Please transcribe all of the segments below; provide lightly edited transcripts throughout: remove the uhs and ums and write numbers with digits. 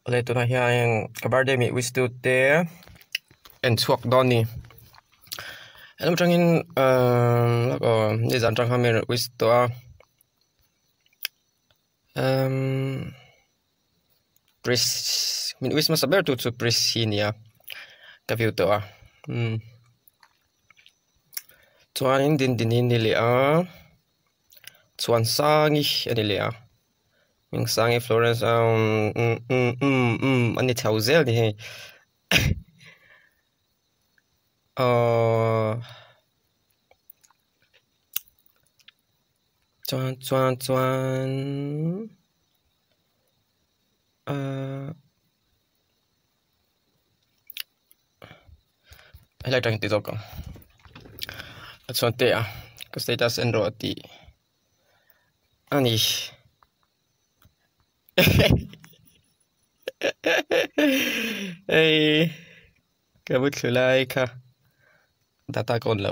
Awle tunah hian ka birthday mi wish tu te en chhuak dawn a ni helam atangin ahh aw nizan atang khan mi rawn wish tawh a umm pris min wish hmasa ber tu chu pris hi a ni a ka view tawh a umm chuanin dindini a ni leh a Chhuansangi a ni leh a. Hmingsangi Florence a umm umm umm umm a ni chho zel ni hei aww chuan chuan chuan ahh helai atangin ti zawk ang a chhuan te a ka status en rawh a tih. A ni hei ka bu thlu lai kha data ka on lo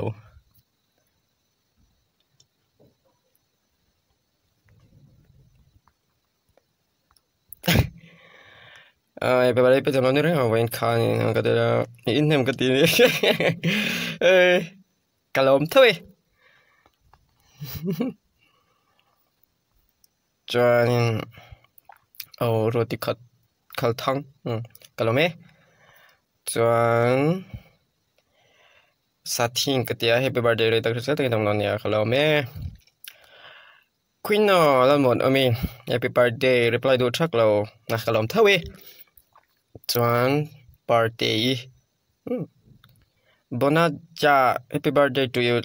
ai pe balai pe chama ni reng a vawiin khan ka ti a inhnem ka ti a ni hei. Ka lawm tho e chuanin aw roti khat khal thang ka lawm e chuan sathing ka tia happy birthday rei tak hrisel takin awm dawn nia ka lawm e queen aw lalmuan awmi happy birthday reply duh thak lo a ka lawm tho e chuan party. Bonaja happy birthday to you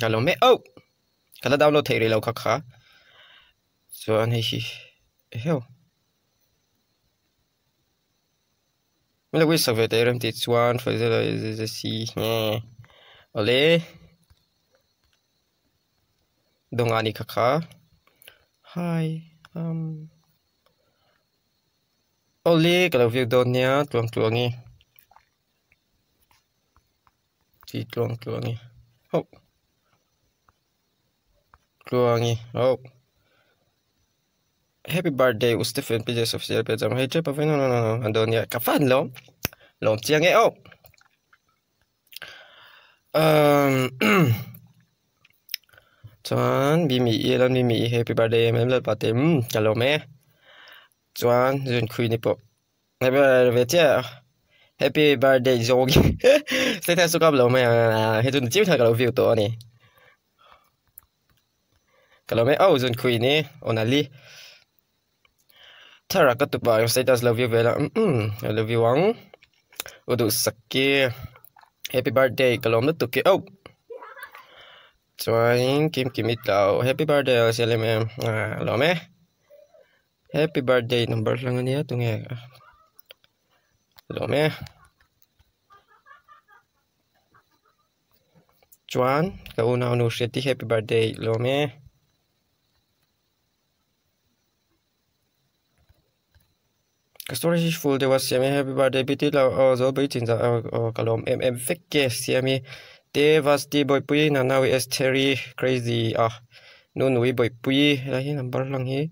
ka lo meh auh ka la download theih rih lo kha kha chuan hei hi eheu min lo wish sak ve teh rem tih chuan awle dawnga ni kha kha hi um. Awle ka lo view dawn nia tluang tluang i ti tluang tluang i hauh tluang i hauh happy birthday u Stephen P Joseph sial pe chang hei tep a no no no an dawn nia ka fan lawm lawm chiang e aw umm chuan mimi i alo mimi i happy birthday em em lalpa te umm ka lawm e. Chuan Zunkhui ni pawh ve chiah a happy birthday zawng status chu ka lo mai a hei chu ni chiang khan ka lo view tawh a ni ka lo mai oh Zunkhui ni Onali thar a ka tupa status lo view ve la umm ka lo view ang u duhsaki happy birthday ka lawm lutuk e oh chuanin Kimkimi tlau happy birthday a sial em em a lawm e. Happy birthday number hlang ania tunge lawm e chuan ka unau nu hriat hi happy birthday lawm e ka story hi full deuh a siam e happy birthday bt lo aw zo pui chin zah aw ka lawm em em vek e siam i te vasti bawihpui nanaui estheri crazy a nunui bawihpui helai hi number hlang hi.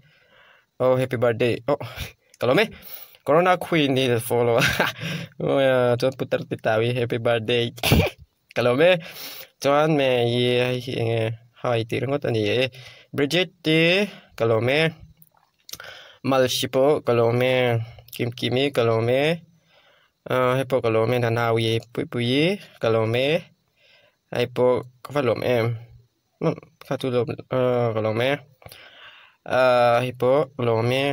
Oh happy birthday oh ka lawm e corona queen hi follow a chuan putar ti tau hi happy birthday ka lawm e chuan me hi hei hi eng nge hi tih ringawt a ni e Bridget te ka lawm e Malshi pawh ka lawm e Kimkimi ka lawm e ah hei pawh ka lawm e Nanaui Puipuii ka lawm e hei pawh ka va lawm em. Kha chu lawm ah ka lawm e ah hei pawh lawm e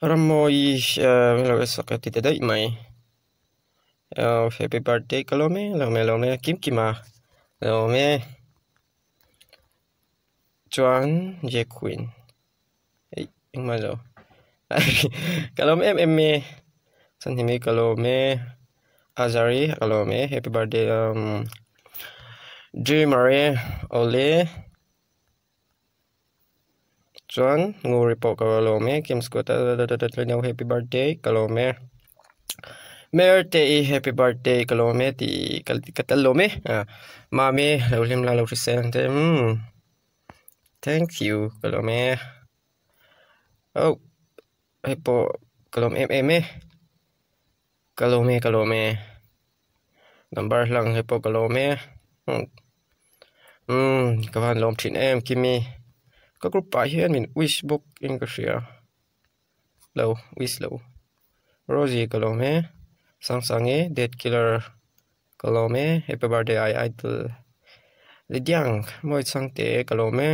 rammawi ah min lo sak a ti ta daih mai ah happy birthday ka lawm e lawm e lawm e kim kim a lawm e chuan J queen eih engmah lo ka lawm em em e chuan hemi ka lawm e Azari ka lawm e happy birthday umm dreamer e awle chuan nguri pawh ka lawm e kim squad happy birthday ka lawm e Merte i happy birthday ka lawm e tih ka tel lawm e mami lo hlim la lo hrisel ang che umm. Thank you ka lawm e. Oh hei pawh ka lawm em em e ka lawm e ka lawm e number hlang hei pawh ka lawm e umm ka van lawm thin em kimi ka group ah hian min wish bawk in ka hria lo wish lo Rosie ka lawm e Sangsangi dead killer ka lawm e happy birthday I idol Lidiang mawi chhangte ka lawm e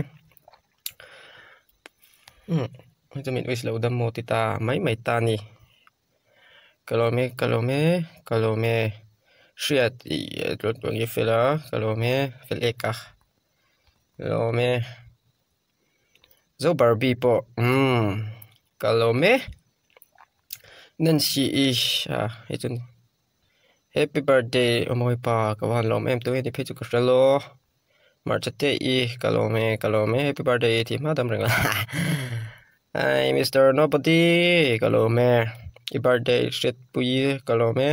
umm hei chu min wish lo dam maw ti ta mai mai ta a ni ka lawm e ka lawm e ka lawm e hriat ih tluangtluangi fel a ka lawm e fel ek a ka lawm e zo barbie pawh umm ka lawm e Nancy i ah hei chu happy birthday awmawi pa ka van lawm em tûng heti phei chu ka hre lo hmarcha te i ka lawm e ka lawm e happy birthday tih hma dam reng a ai mister nobody ka lawm e i birthday hriatpui ka lawm e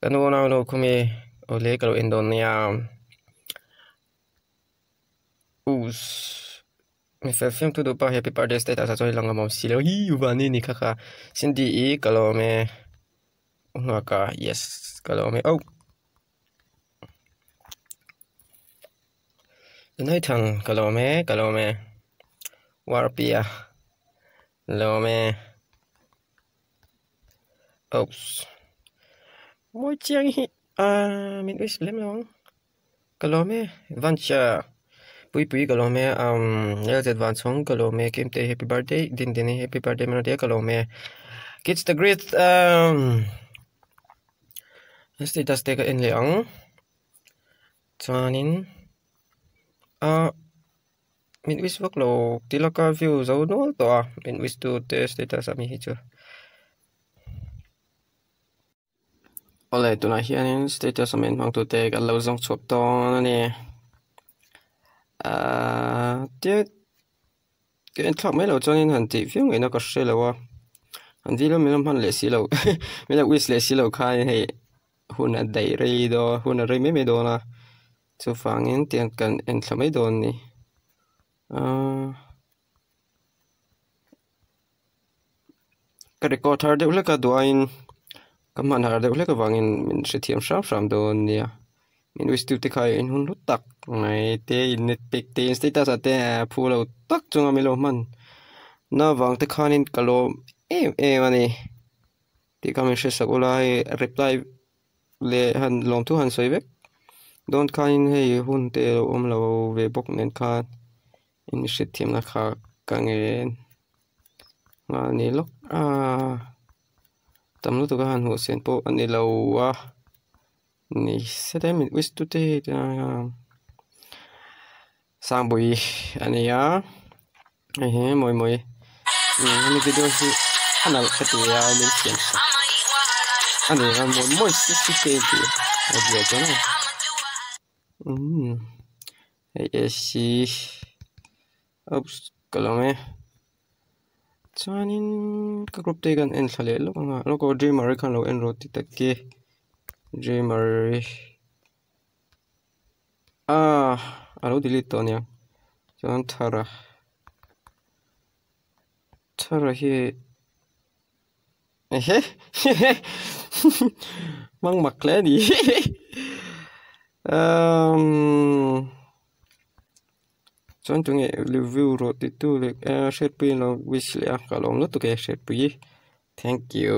ka nu nau nu khumi awle ka lo en dawn nia us. Mi fel fiamtu duh pa happy birthday status ah chuan i lang awm si lo hi vani ni kha kha Cindy i ka lawm e nghaka yes ka lawm e oh Nathan ka lawm e ka lawm e Warpia lawm e oops mawi chiang hi ah min wish lem lo ang. Ka lawm e Vancha Puipui ka lawm e umm Lzet Vanchhawng ka lawm e Kimte happy birthday Dindini happy birthday Manotea ka lawm e Kids the great umm status te ka en leh ang chuanin ah min wish vak lo tilaka view zo nual tawh a min wish tu te status ami hi chu. Awle tunah hianin status awm en hmang tute kan lo zawng chhuak dawn a ni ahh tia ka en thlak mai loh chuanin han tih viau ngaihna ka hre lo a an vilo min lo hman leh si lo min lo wish leh si lo khan hei hun a daih rei dawn hun a rei mai mai dawn a chuvangin tiang kan en thla mai dawn a ni ahh. Ka record har deuh hlek a duhaiin ka hman har deuh hlek avangin min hrethiam hram hram dawn nia min wish tu te kha in hun hlu tak mai te in net pack te in status ah te phu lo tak chunga min lo hman na vang te khanin ka lawm em em a ni tih kha min hresak ula hei reply leh han lawmthu han sawi vek dawn khanin hei hun te a lo awm lo ve bawk nen khan. In hriatthiamna kha ka ngen nghal ni lawk a tam lutuk a han hmuh sen pawh a ni lo a ni se min wish tu te hi Sangpui a ni a hei hi mawi mawi hemi video hi a nalh ka ti a min siam sak a ni a mawi mawi si si te a ti a zia chuan a umm. Hei AC oops ka lo awm e chuanin ka group te hi kan en thla leh lawk ang a lawk aw dreamer hi khan lo en rawh ti tak e dreamer hi ah a lo delete tawh aniang chuan thara thara hi ehe hmang mak hle a ni umm chuan tunge review rawh ti tu leh hriatpui an lo wish leh a ka lawm lutuk e hriatpui thank you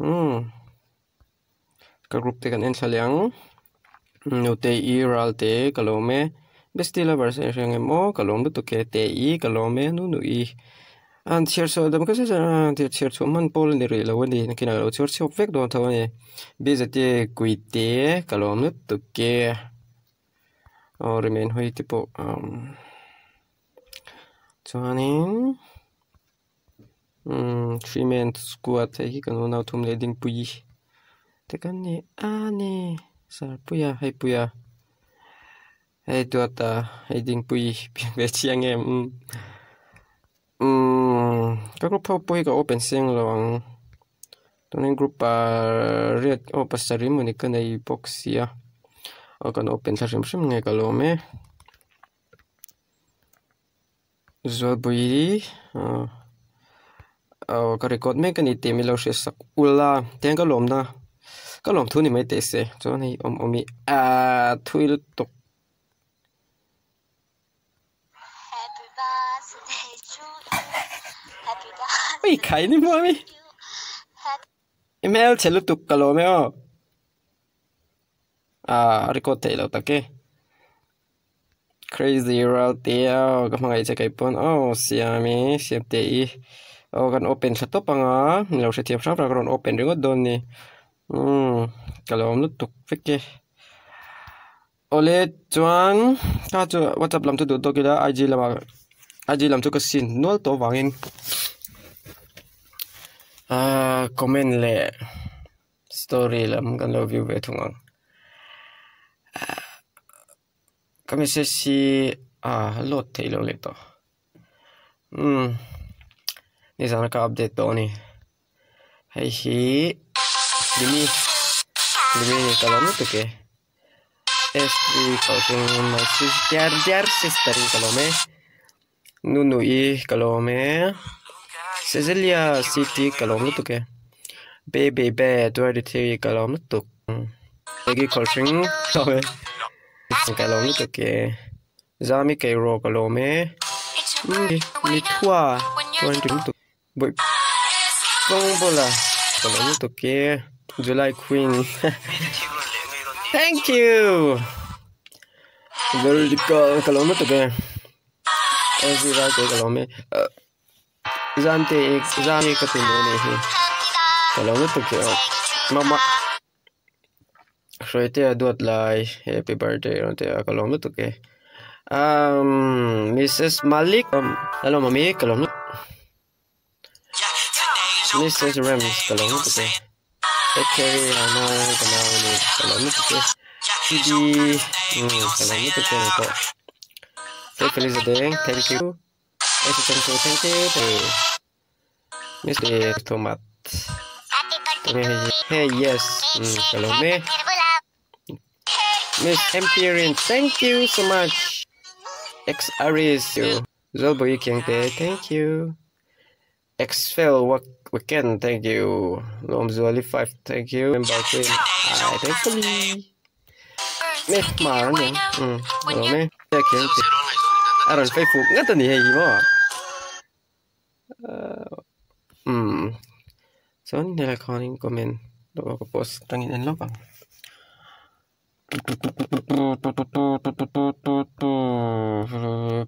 umm ka group te kan en thla leh ang nute i ral te ka lawm e bestie lovers a inhria ngem aw ka lawm lutuk e te i ka lawm e nu nu i an chhiar chhuah dam ka chhiar chhuah hman pawl a ni rih lo a ni nakinah ka lo chhiar chhuak vek dawn tho a ni bzte kuite ka lawm lutuk e aw remain hawi te pawh chuanin. Umm three man squad hei hi kan unau thum leh dingpui te kan ni a ni sarpuia hei puia hei duata hei dingpui pian ve chiang em umm ka group ho pawh hi ka open seng lo ang chuanin group ah riat aw pasarih mawni ka nei bawk sia aw kan open thla hrim hrim nge ka lawm e. Zualpui aw ka record mek a ni tih min lo hriat sak ula tiang ka lawmna ka lawm thu ni mai teh se chuan hei awm awm hi ahh thui lutuk. Ui khai ni maw ami i hmelchhe lutuk ka lawm e aw ah a record theih loh tak e. Crazy Ralte aw ka hmangaih che kei pawn aw Siami Siamte-i aw kan open thla tawp ang a ni lo hrethiam hrang hrang ka rawn open ringawt dawn ni umm ka lawm lutuk vek e awle chuan kha chu whatsapp lam chu duh tawk ila IG lamah IG lam chu ka sin nual tawh avangin ahh comment leh story lam kan lo view ve thung ang. Ka message hi ah load theih loh leh tawh umm nizan a ka update tawh a ni hei hi limi limi ni ka lawm lutuk e s three thousand my sister dear sister hi ka lawm e nunui ka lawm e Cecilia city ka lawm lutuk e baby bear 23 ka lawm lutuk. Maggie khawlhring ka lawm e ka lawm lutuk e Zami Keiraw ka lawm e mi thua chuan ring lutuk bawih kawng bawla ka lawm lutuk e July Queen thank you Veronica ka lawm lutuk e Ezra te ka lawm e. Zante zami ka ti mu ni hi ka lo lutuk che aw mama Hruaitea duat lai happy birthday rawn ti a ka lawm lutuk e umm Mrs Malik hello mami ka lawm lutuk Mrs Rams ka lawm lutuk e Etheri Rana ka nau ni ka lawm lutuk e Phoebe ka lawm lutuk e pawh Felizadeng thank you. Hey yes ka lawm e Miss Empyrean thank you so much X Aris Zawlbawi Khiangte thank you Xfel Weekend thank you Lawmzuali 5 thank you Member Queen I thankfully Me mar a niang umm a lawm e Khiangte a rawn fei fuk ngat a ni hei hi maw umm chuan helai khanin comment dawh ka post atangin en lawk ang.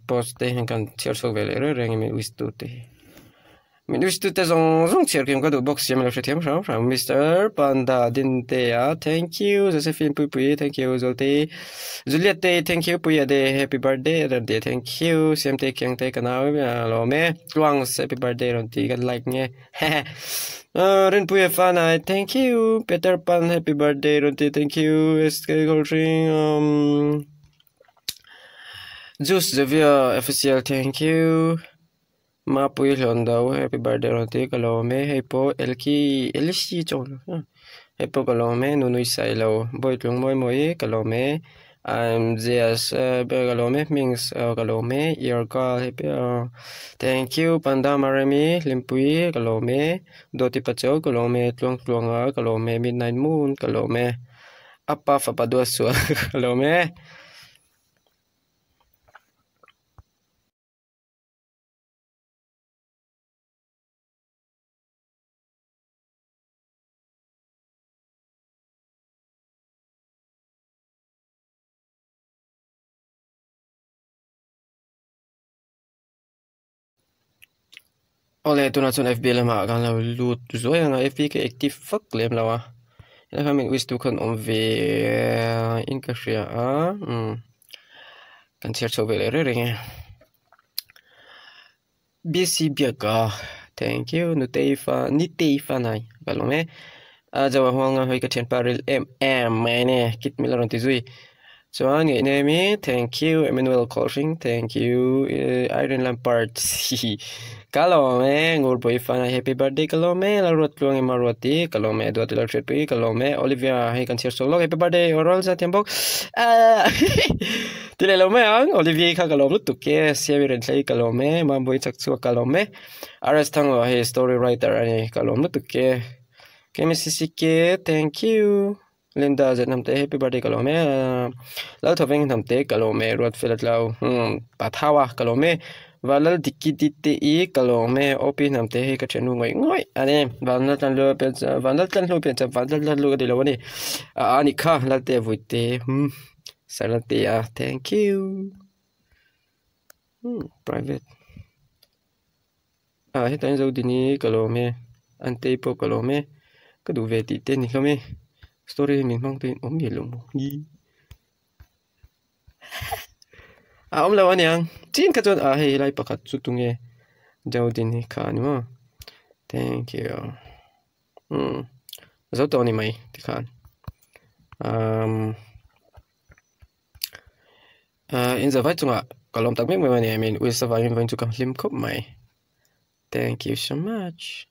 Post te hian kan chhiar chhuak ve leh reng reng a mi wish tu te hi. Min wish tu te zawng zawng chhiar kim ka duh bawk sia min lo hrethiam hram hram Mister Panda Dintea thank you Josephine Puipui thank you Zualte Juliet te thank you Puia te happy birthday rawn ti thank you Siamte Khiangte ka nau a lawm e Tluangs happy birthday rawn ti ka like nge hehe Rinpuia Fanai thank you Peter Pan happy birthday rawn ti thank you SK Khawlhring um Juice Xavier official thank you. Mapui hlawn do happy birthday rawn ti ka lawm e hei pawh Elki Elisi chawn hei pawh ka lawm e nunui sailo bawitlung mawi mawi ka lawm e I'm Jazz ka lawm e Hmings ka lawm e Yorka hei pawh thank you Panda Maremi Hlimpui ka lawm e Dawti Pachuau ka lawm e Tluangtluanga ka lawm e Midnight Moon ka lawm e Apa fapa duatsual ka lawm e. Awle tunah chuan F B lamah kan lo lut zuai ang a F B ka active vak lem lo a helai khan min wish tu khan awm ve in ka hria a umm kan chhiar chho ve leh reng reng e. BC biak a thank you nutei fa nitei fa nai ka lawm e a jawa huanga hei ka thianpa ril em em mai ania kit mil a rawn ti zui. Chuan ngeihnemi thank you Emmanuel Khawlhring thank you Irene Lampard hihi ka lawm e Ngurpui Fana happy birthday ka lawm e Lalruat Tluangi Maruati ka lawm e Duati Lalhriatpui ka lawm e Olivia hei kan chhiar chhuak lawk happy birthday Oral Zathiam bawk ah ti leh lo mai ang Olivia kha ka lawm lutuk e Siami Renthlei ka lawm e Mambawi Chakchhuak ka lawm e RS Thanglo hei story writer a ni ka lawm lutuk e KMCCK thank you. Linda zet hnam te happy birthday ka lawm e Lalthaveng hnam te ka lawm e Ruatfela tlau hmm pa thau a ka lawm e Vanlal Diki di te i ka lawm e OP hnam te hei ka thiannu ngawih ngawih a ni Vanlal tlan lu pian cham Vanlal tlan hlu pian cham Vanlal tlan lu ka ti lo a ni a a ni kha Lalte vui te hmm Sarlate a thank you hmm private Ah hetah hian Zodini ka lawm e Antei pawh ka lawm e ka duh ve tih te a ni hlawm e story hi min hmang tuin awm miah lo maw hi a awm lo aniang chin kha chuan ah hei helai pakhat chu tunge Zodini kha a ni maw thank you umm zo tawh a ni mai tikhan umm. Ahh in zavai chungah ka lawm tak mek mai a ni I mean uisa vangin vawiin chu ka hlim khawp mai thank you so much.